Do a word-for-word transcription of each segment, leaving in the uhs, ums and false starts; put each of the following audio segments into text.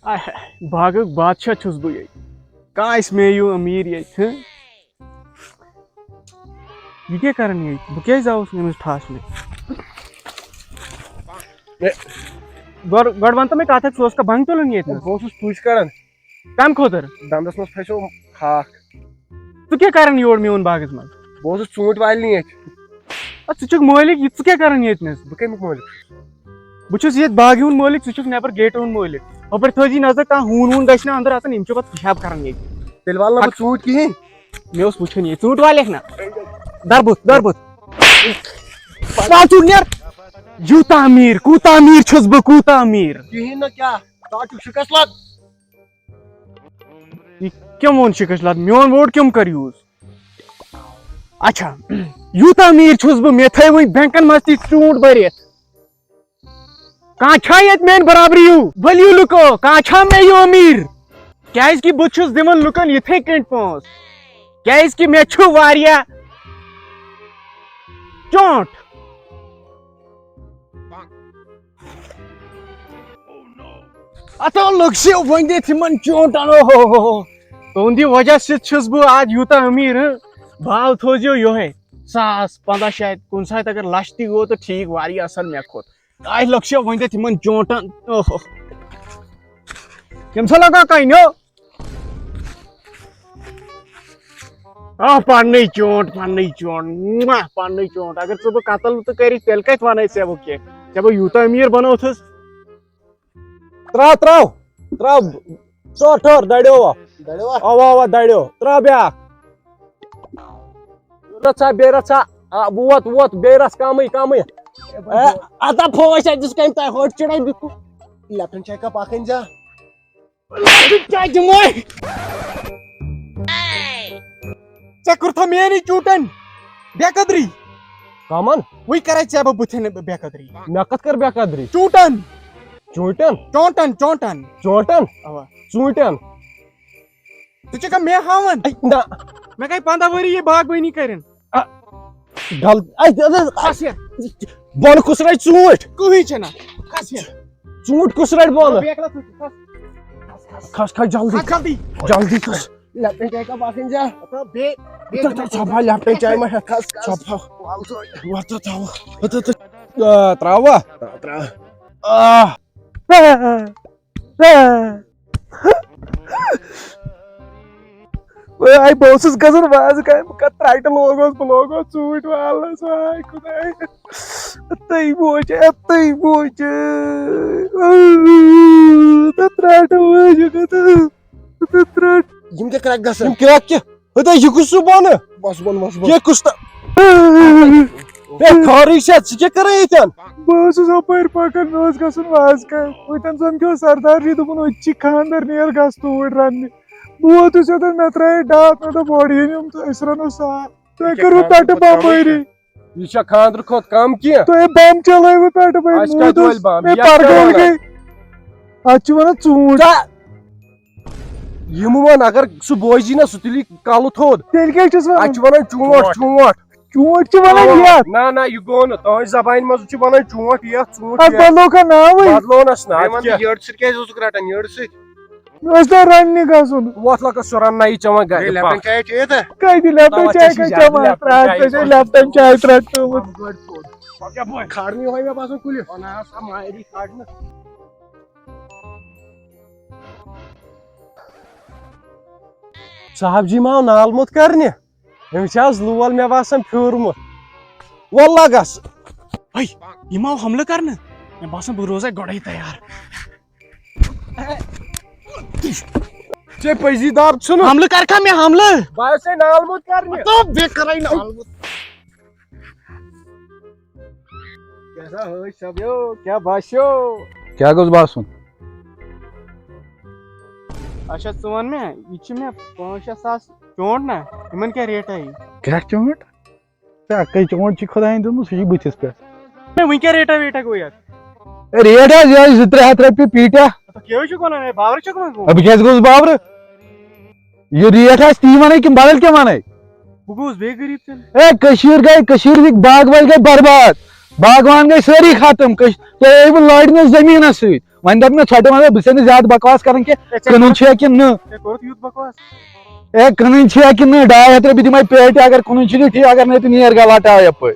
آے ہاے، باغُک بادشاہ چھُس بہٕ ییٚتہِ۔ کانٛہہ آسہِ مےٚ ہیوٗ أمیٖر ییٚتہِ، ہہ؟ یہِ کیٛاہ کران ییٚتہِ؟ بہٕ کیٛازِ آوُس أمِس ٹھاسنہِ؟ ہے، گۄڈٕ، گۄڈٕ وَن تہٕ مےٚ کَتھ اَکھ، ژٕ اوسکھا بنٛگ تُلان ییٚتہِ نَس؟ بہٕ اوسُس پُش کران۔ کَمہِ خٲطرٕ؟ دَنٛدَس منٛز پھَسیو ہاکھ۔ ژٕ کیٛاہ کران یور میون باغس منٛز؟ بہٕ اوسُس ژوٗنٛٹھۍ والنہِ ییٚتہِ۔ اَدٕ ژٕ چھُکھ مٲلِک، یہِ ژٕ کیٛاہ کران ییٚتہِ نَس؟ بہٕ کَمیُک مٲلِک چھُس؟ بہٕ چھُس ییٚتہِ باغہِ ہُنٛد مٲلِک، ژٕ چھُکھ نٮ۪بر گیٹہِ ہُنٛد مٲلِک۔ ہُپٲرۍ تھٲوزِ نظر، کانٛہہ ہوٗن ووٗن گژھِ نہٕ اَندر اَژُن، یِم چھِ پَتہٕ پِشاب کران ییٚتہِ۔ تیٚلہِ والہٕ نہٕ بہٕ ژوٗنٛٹھۍ کِہیٖنۍ۔ مےٚ اوس وٕچھُن یہِ، ژوٗنٛٹھۍ والکھ نہ؟ دَربُت، دَربُت۔ وَل ژٕ نیر۔ یوٗتاہ أمیٖر، کوٗتاہ أمیٖر چھُس بہٕ، کوٗتاہ أمیٖر۔ کِہیٖنۍ نہٕ کیٛاہ؟ ژٕ ہا چھُکھ شِکَس لَد۔ یہِ کٔمۍ ووٚن شِکَس لَد؟ میون ووٹ کٔمۍ کٔر یوٗز؟ اچھا، یوٗتاہ أمیٖر چھُس بہٕ، مےٚ تھٲے وٕنۍ بینکَن منٛز تہِ ژوٗنٛٹھۍ بٔرِتھ۔ کانٛہہ چھا ییٚتہِ میٛانہِ برابری ہیوٗ؟ ؤلِو لُکو، کانٛہہ چھا مےٚ ہیوٗ أمیٖر؟ کیٛازِ کہِ بہٕ چھُس دِوان لُکَن یِتھَے کٔنۍ پونٛسہٕ۔ کیٛازِ کہِ مےٚ چھُ واریاہ چونٛٹھ۔ اَتھو لوٚگ سیو وۄنۍ دِتھ یِمَن چونٛٹَن، اوہو۔ تُہٕنٛدِ وجہ سۭتۍ چھُس بہٕ آز یوٗتاہ أمیٖر، ہہ؟ باو تھٲوزیو یِہوٚے، ساس، پنٛداہ شیٚتھ، کُنہِ ساتہٕ اگر لَچھ تہِ گوٚو تہٕ ٹھیٖک، واریاہ اَصٕل مےٚ کھوٚت۔ آے لوٚگ سیو وۄنۍ دِتھ یِمَن چونٛٹَن، اوہو۔ ییٚمہِ سا لگا کَنہِ۔ آ، پننٕے چونٛٹھ، پننٕے چونٛٹھ، مُہ، پننٕے چونٛٹھ۔ اگر ژٕ بہٕ قتل تہٕ کٔرِتھ، تیٚلہِ کتہِ ونے ژےٚ بہٕ کینٛہہ؟ ژےٚ بہٕ یوٗتاہ أمیٖر بنووتھس۔ ترٛاو، ترٛاو، ترٛاو۔ ژور ٹھٔہر، دَڑیو وۄنۍ۔ دَڑیو وۄنۍ؟ اَوا، اَوا، دَڑیو۔ ترٛاو بیٛاکھ۔ رَژھا، بیٚیہِ رَژھا۔ آ، ووت، ووت، بیٚیہِ رَژھ کَمٕے، کَمٕے۔ اے، اَتھ ہا پھوش اَتہِ، یُس کَمہِ تۄہہِ ہوٚٹ چِڑے دیُتمُت۔ لیپٹن چاے کپ اَکھ أنۍ زِ۔ لیپٹن چاے دِمے۔ ژےٚ کوٚرتھا میٲنی چوٗٹن بے قدری؟ کمن؟ وۄنۍ کرے ژےٚ بہٕ بٕتھِ بے قدری۔ مےٚ کتھ کٔر بے قدری؟ چوٗٹن۔ چوٗٹن؟ چونٹن، چونٹن۔ چونٹن؟ اوا۔ ژوٗنٹن؟ ژٕ چھکھا مےٚ ہاوان؟ اے، نہ۔ مےٚ گٔے پنٛداہ ؤری یہِ باغبٲنی کران۔ آ، غلط۔ اے، اے، اے، کھس ہیر۔ بۄنہٕ کُس رٹہِ ژوٗنٹھۍ؟ کٕہٕنۍ چھنہٕ۔ کھس ہیر۔ ژوٗنٹھۍ کُس رٹہِ بۄنہٕ؟ بیکھ لَتھ ژٕ، کھس۔ کھس، کھس جلدی۔ کھس جلدی۔ جلدی کھس۔ لیپٹن چاے کپ اکھ أنۍ زِ۔ تہٕ بیٚیہِ، بیٚیہِ تہٕ، تہٕ ژھۄپہٕ ہا لیپٹن چاے ما ہٮ۪کھ؟ کھس، کھس۔ ژھۄپہٕ ہا۔ وَل ژٕ۔ وَل ژٕ تھاوٕ۔ تہٕ، تہٕ، تہٕ، آ، ترٛاوٕ۔ ترٛاو۔ آ۔ وٲے، بہٕ اوسُس گژھان وازٕ کامہِ، بہٕ کَتھ ترٛٹہِ لوگُس، بہٕ لوگُس ژوٗنٛٹھۍ والنَس، واے خۄداے۔ تٔے بوچہِ، تٔے بوچہِ۔ تہٕ ترٛٹہِ وٲجِکھ تہٕ، تہٕ ترٛٹہِ۔ یِم کیٛاہ کرٛٮ۪کھ گژھان؟ یِم کرٛٮ۪کھ کیٛاہ؟ ہے، یہِ کُس سُہ بۄنہٕ؟ بۄس بۄن، بۄس بۄن۔ یہِ کُس تہٕ؟ ہے، خٲرٕے چھا؟ ژٕ کیٛاہ کران ییٚتٮ۪ن؟ بہٕ اوسُس ہُپٲرۍ پکان، مےٚ اوس گژھُن وازٕ کامہِ۔ وۄنۍ تَمہِ ساتہٕ کیٛاہ اوس سردار جی دوٚپُن، أتۍ چھِ خانٛدر، نیر گژھ توٗرۍ رننہِ۔ بہٕ ووتُس یوٚتَن، مےٚ ترٛایے ڈاکھ، مےٚ دوٚپ، اورٕ یِن یِم تہٕ أسۍ رَنو سال۔ تۄہہِ کٔروٕ پٮ۪ٹھٕ بمبٲری۔ یہِ چھا خانٛدرٕ کھۄتہٕ کم کینٛہہ؟ تۄہہِ بم چلٲوٕ پٮ۪ٹھٕ بمبٲری، اَسہِ کتہِ موٗدُس، ولہِ بم؟ مےٚ یتھ کیٛاہ پرگول ونان؟ گٔے۔ اَتھ چھِ ونان ژوٗنٛٹھۍ۔ ژےٚ، یِم وَن، اگر سُہ بوزی نہ، سُہ تُلی کلہٕ تھوٚد۔ تیٚلہِ کیٛاہ چھُس ونان؟ اَتہِ چھِ ونان چونٛٹھ، چونٛٹھ۔ چونٛٹھ چھِ ونان یتھ۔ نہ، نہ، یہِ گوٚو نہٕ۔ تُہنٛزِ زبانہِ منٛز چھِ ونان چونٛٹھ یتھ، ژوٗنٛٹھ اَتھ یتھ۔ بدلو کانٛہہ ناوٕے۔ بدلو نس نہ، بیٚیہِ اَتھ وَن کیٛاہ؟ تہٕ یٔڈ سۭتۍ کیٛازِ اوسُکھ رٹان، یٔڈ سۭتۍ؟ أسۍ تۄہہِ رننہِ گژھُن۔ وۄتھ لۄکس سُہ رنناوِ ژےٚ وۄنۍ گرِ۔ ہے، لیپٹن پکھ۔ چاے چیٚیِو تہٕ؟ کتہِ لیپٹن تَوَے چاے ژےٚ چھِ کتہِ زیادٕ چٮ۪وان؟ لیپٹن ترٛٹھ چاے ژےٚ چھے چٮ۪وان۔ لیپٹن چاے ترٛٹھ پیومُت۔ کھارنٕے یِہوٚے مےٚ باسان کُلِس۔ وَنان سا مایری کھارنہٕ۔ صاحب جی ما آو نالہٕ موٚت کرنہِ؟ أمِس چھِ آز لول مےٚ باسان پھیوٗرمُت۔ وَلہٕ لَگَس۔ ہے، یِم آو حملہٕ کرنہٕ؟ مےٚ باسان بہٕ روزے گۄڈَے تیار۔ ژےٚ پٔزی دار چھُنہٕ۔ حملہٕ کر کھا مےٚ حملہٕ؟ بہٕ آیوس ژےٚ نال موٚت کرنہِ۔ تو بیٚیہِ کرے نال موٚت۔ کیٛاہ سا حٲج صٲب یو، کیٛاہ باسیو؟ کیٛاہ گوٚژھ باسُن؟ اچھا، ژٕ وَن مےٚ، یہِ چھِ مےٚ پانٛژھ شےٚ ساس چونٛٹھ نا، یِمَن کیٛاہ ریٹا یہِ؟ کیٛاہ چونٛٹھ؟ ژےٚ کٔہۍ چونٛٹھ چھِ خۄدایَن دیُتمُت، سُہ چھُے بٕتھِس پٮ۪ٹھ۔ ہے، وٕنۍ کیٛاہ ریٹا ویٹا گوٚو یَتھ؟ ہے، ریٹ حظ یِہوٚے زٕ ترٛےٚ ہَتھ رۄپیہِ پیٖٹۍ۔ اَدٕ کیٛاہ حظ چھُکھ وَنان، ہے، باورٕ چھُکھ وَنان؟ اَدٕ بہٕ کیٛازِ گوٚژھ باورٕ؟ یہِ ریٹ آسہِ تی وَنٕنۍ کِنہٕ بدل کینٛہہ وَنٕنۍ؟ بہٕ گوٚوُس بیٚیہِ غریٖب تیٚلہِ۔ ہے، کٔشیٖر گٔے، کٔشیٖر ہٕنٛدۍ باغہٕ وٲلۍ گٔے برباد، باغوان گٔے سٲری ختم۔ کٔش-، تۄہہِ آیوٕ لارِ نہٕ زٔمیٖنَس سۭتۍ۔ وۄنۍ دوٚپ مےٚ، ژھۄٹہِ منٛز بہٕ چھُسے نہٕ زیادٕ بکواس کران کینٛہہ۔ ژےٚ کٕنُن کوٚرُتھ، چھُ یا کِنہٕ نہٕ؟ ژےٚ کوٚرُتھ یوٗت بکواس؟ اے، کٕنٕنۍ چھِ یا کِنہٕ نہٕ؟ ڈاے ہَتھ رۄپیہِ دِمے پیٹہِ، اگر کٕنُن چھُے نہٕ ٹھیٖک، اگر نہٕ تہٕ نیر گلا ٹاے یپٲرۍ۔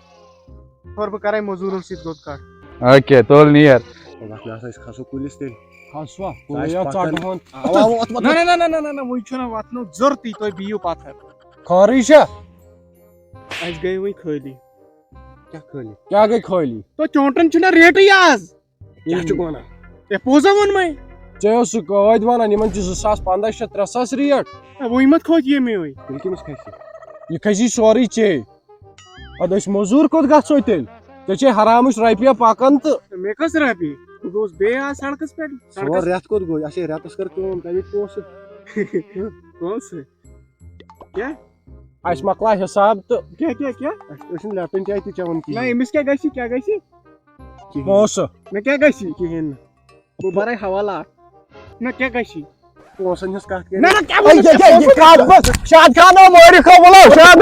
خبر بہٕ کرے مٔزوٗرن سۭتۍ گوٚت کتھ۔ اوکے، تُل نیر۔ وۄتھ نہ سا، أسۍ کھسو کُلِس تیٚلہِ۔ کھسوا؟ سُہ آسہِ کُلیا پکان۔ ژٹہٕ ہون۔ آ، آ، وۄتھ، وۄتھ، نہ، وۄتھ۔ نہ، نہ، نہ، نہ، نہ، نہ، وۄنۍ چھُنہٕ وۄتھنُک ضروٗرتٕے، تُہۍ بِہِو پتھر۔ خٲرٕے چھا؟ اَسہِ گٔے وۄنۍ خٲلی۔ کیٛاہ خٲلی؟ کیٛاہ گٔے خٲلی؟ تہٕ چونٛٹن چھُنہ ریٹٕے آز۔ کیٛاہ چھُکھ وَنان؟ ہے، پوٚز ہا ووٚن مےٚ۔ ژےٚ اوسُکھ ٲدۍ وَنان، یِمَن چھِ زٕ ساس پنٛداہ شیٚتھ، ترٛےٚ ساس ریٹ۔ ہے، وۄنۍ مہ کھوٚت ییٚمے وۄنۍ۔ تیٚلہِ کٔمِس کھسہِ؟ یہِ کھسی سورُے ژےٚ۔ اَدٕ أسۍ مٔزوٗر کوٚت گژھو تیٚلہِ؟ ژےٚ چھے حرامٕچ رۄپیہِ پَکان تہٕ۔ مےٚ کۄس رۄپیہِ؟ بہٕ گوٚوُس بیٚیہِ آز سڑکَس پٮ۪ٹھ۔ سون سڑکَس رٮ۪تھ کوٚت گوٚو؟ اَسے رٮ۪تَس کٔر کٲم، تَمِکۍ پونٛسہٕ۔ پونٛسہٕ؟ کیٛاہ؟ اَسہِ مۄکلاو حِساب تہٕ۔ کیٛاہ، کیٛاہ، کیٛاہ؟ اَسہِ، أسۍ چھِنہٕ لیپٹن چاے تہِ چٮ۪وان کِہیٖنۍ۔ نہ، أمِس کیٛاہ گژھِ، کیٛاہ گژھِ؟ کِہیٖنۍ۔ پونٛسہٕ۔ مےٚ کیٛاہ گژھِ؟ کِہیٖنۍ نہٕ۔ بہٕ بَرَے حوالہٕ اَتھ۔ نہ، کیٛاہ گژھِ؟ پونٛسَن ہٕنٛز کَتھ کَرِ۔ نہ، نہ، کیٛاہ اے، وَنان؟ یہِ، یہِ، یہِ، یہِ کَتھ بہٕ، شاد خان، او، مورِ کھو، بُلاو، شاد،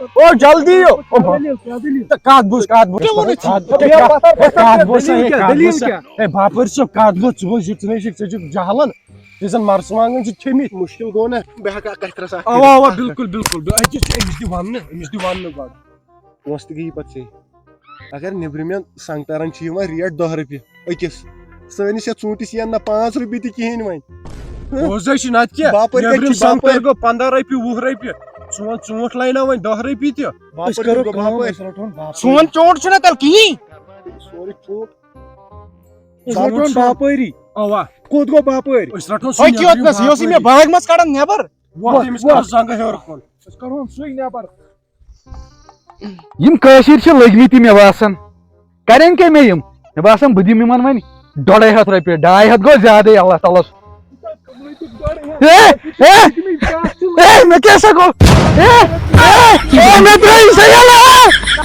او، جلدی، او۔ کیٛاہ دٔلیٖل، کیٛاہ دٔلیٖل؟ تہٕ کَتھ بوز، کَتھ بوز، کیٛاہ وَنان چھِ؟ کَتھ، کیٛاہ، کَتھ، کَتھ بوز، دٔلیٖل کیٛاہ، کَتھ بوز، دٔلیٖل کیٛاہ؟ ہے، باپٲرۍ صٲب، کَتھ بوز، ژٕ بوز، یہِ ژٕ مےٚ چھِکھ، ژٕ چھُکھ جہلَن۔ یُس زن مرژٕوانٛگن چھُ کھیٚمٕتۍ۔ مُشکِل گوٚو نہ، بہٕ ہٮ۪کہٕ کتھِ رژھا اکھ اَوا، کٔرِتھ؟ اَوا، بِلکُل، بِلکُل۔ بِل-، أتی چھُ أمِس تہِ وننہٕ، أمِس تہِ وننہٕ گۄڈٕ۔ پونٛسہٕ تہِ گٔیی پتہٕ ژےٚ۔ اگر نیٚبرِمٮ۪ن سنٛگترن چھِ یِوان ریٹ دَہ رۄپیہِ أکِس، سٲنِس یَتھ ژوٗنٛٹھِس یِن نہ پانٛژھ رۄپیہِ تہِ کِہیٖنۍ وۄنۍ۔ پوٚز ہے چھُ، نتہٕ کیٛاہ؟ باپٲرۍ کتہِ نیٚبرِم چھِ سنٛگتر باپٲرۍ؟ گوٚو پنٛداہ رۄپیہِ، وُہ رۄپیہِ۔ سون ژوٗنٛٹھ لینہ وۄنۍ دَہ رۄپیہِ تہِ۔ باپٲرۍ أسۍ کتہِ کرو گوٚو کٲم، باپٲرۍ؟ أسۍ رٹہون باپٲرۍ۔ سون ژوٗنٛٹھ چھُنہ تیٚلہِ کِہیٖنۍ۔ سورُے ژوٗنٛٹھ۔ أسۍ رٹون باپٲری۔ اوا۔ کوٚت گوٚو باپٲرۍ؟ أسۍ رٹون سُہ ہۄکھ نیٚبرِم یوت نس، یہِ اوس یہِ مےٚ باپٲرۍ۔ باغ منٛز کڑان نٮ۪بر۔ وۄتھ، وۄتھ، أمِس وۄتھ۔ کر زنٛگہٕ ہیوٚر کُن۔ أسۍ کڑہون سُے نٮ۪بر۔ یِم کٲشِرۍ چھِ لٔگۍ مٕتۍ، مےٚ باسان۔ کرن کیٛاہ مےٚ یِم؟ مےٚ باسان، بہٕ دِمہٕ یِمن وۄنۍ ڈۄڈے ہتھ رۄپیہِ، ڈاے ہتھ گوٚو زیادَے، اللہ تعالیٰ ہَس۔ اے، اے، اے، مےٚ کیٛاہ سا گوٚو؟ اے، اے، اے، مےٚ ترٛٲیِو سا یَلہٕ۔